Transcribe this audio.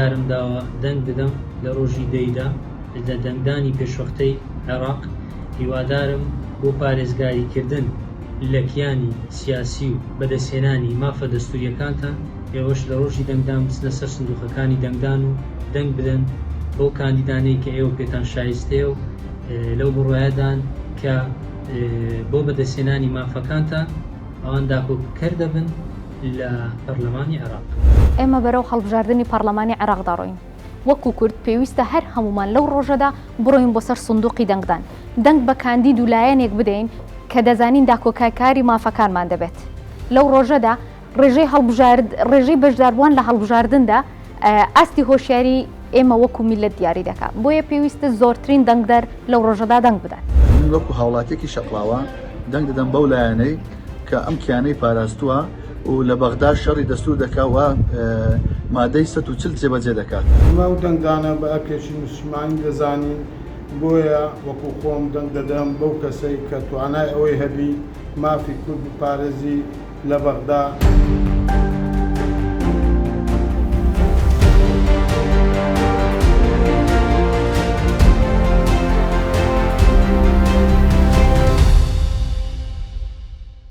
بڕیارم داوە دەنگ بدەم لە ڕۆژی دەیدا لە دەنگدانی پێشوەختەی عێراق، هیوادارم بۆ پارێزگاریکردن لە کیانی سیاسی و بەدەستهێنانی مافە دەستورییەکانتان، ئێوەش لە ڕۆژی دەنگدان بچنە سەر سندوقەکانی دەنگدان و دەنگ بدەن بەو کاندیدانەی کە ئێوە پێتان شایستەیە و لەو بڕوایەدان کە بۆ بەدەستهێنانی مافەکانتان ئەوان داکۆکیکەر دەبن لە پەرلەمانی عێراق. ئێمە بەرەو هەڵبژاردنی پەڕلەمانی عێراق دەڕۆین. وەکو کورد پێویستە هەر هەموومان لەو ڕۆژەدا بڕۆین بۆ سەر سندوقی دەنگدان، دەنگ بە کاندید و لایەنێک بدەین کە دەزانین داکۆکیکاری مافەکانمان دەبێت. لەو ڕۆژەدا ڕێژەی هەڵبژارد ڕێژەی بەشداربووان لە هەڵبژاردندا ئاستی هۆشیاری ئێمە وەکو میللەت دیاری دەکات، بۆیە پێویستە زۆرترین دەنگدەر لەو ڕۆژەدا دەنگ بدات. من وەکو هاوڵاتیەکی شەقڵاوە دەنگ دەدەم بەو لایەنەی کە ئەم کیانەی پاراستووە و لە بەغدا شەڕی دەستوور دەکا و مادەی 140 جێبەجێ دەکات. ئێمە ئەو دەنگدانە بە ئەرکێکی نیشتیمانی دەزانین، بۆیە وەکو خۆم دەنگ دەدەم بەو کەسەی کە توانای ئەوەی هەبی مافی کورد بپارێزی لە بەغدا.